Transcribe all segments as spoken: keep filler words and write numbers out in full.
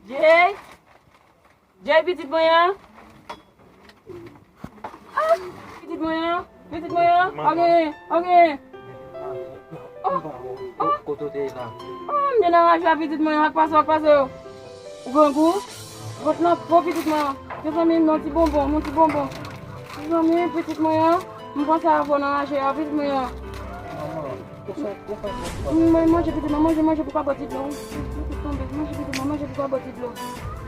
Jay? Jay, pitit mwen an? Ah, pitit mwen an? Pitit mwen an? Manman. Ok, ok. Oh, oh. Kote w te ye la? Oh, m te nan raje a, pitit mwen an, ak pase, ak pase yo. Ou grangou? Vant lan po, pitit mwen an. Mezanmi, m nan ti bonbon, mon ti bonbon. Mezanmi, pitit mwen an. M panse avè w nan raje a, pitit mwen an. Manman, ou fè, ou fè konsa. M, manje, pitit mwen, manje, manje pou ka bò ti dlo. Ou, ou tonbe, manje, pitit mwen, manje pou ka bò ti dlo.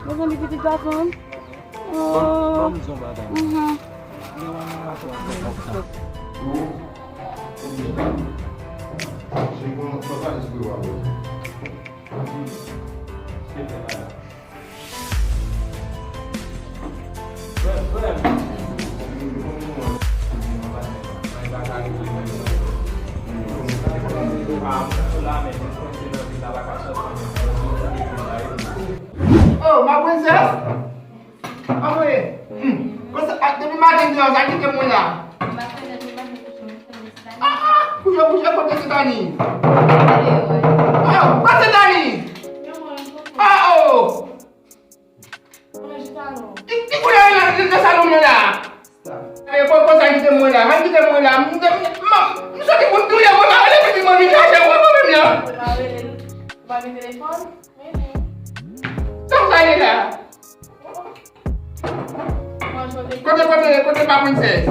Mezanmi, pitit gason. Oh. Ban m, ban m di yon bagay. Mhm. Lè w al nan raje a, fè konsa. Oh, ma princesse! Anmwey! Hmm. Konsa, a, depi maten deyò, sa kite mwen la. Ah, ah, kouche, kouche, kote Setani? Oh, kote Setani? Ah, oh! Ki, ki koulè nan, nan, nan salon mwen la? E, kon, konsa kite mwen la, an kite mwen la. M, m, m, m soti pou m touye mwen, m pa rele pitit mwen vin chache mwen, mwen menm nan. Ou pa rele l? Ou pa gen telefòn? Sa w sa ye la? Kote, kote, kote pa princess?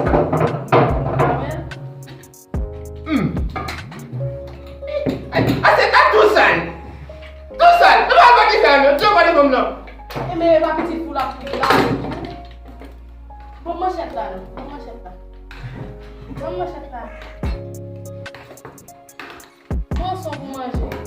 Hmm. Ay, ase, a tou sal. Tou sal. Nou pa pati sa, non. Tou pati kòm non. E men, e pa pitit pou la, pou la. Bon, manchèt la, non. Bon, manchèt la. Bon, manchèt la. Bon, son pou manje.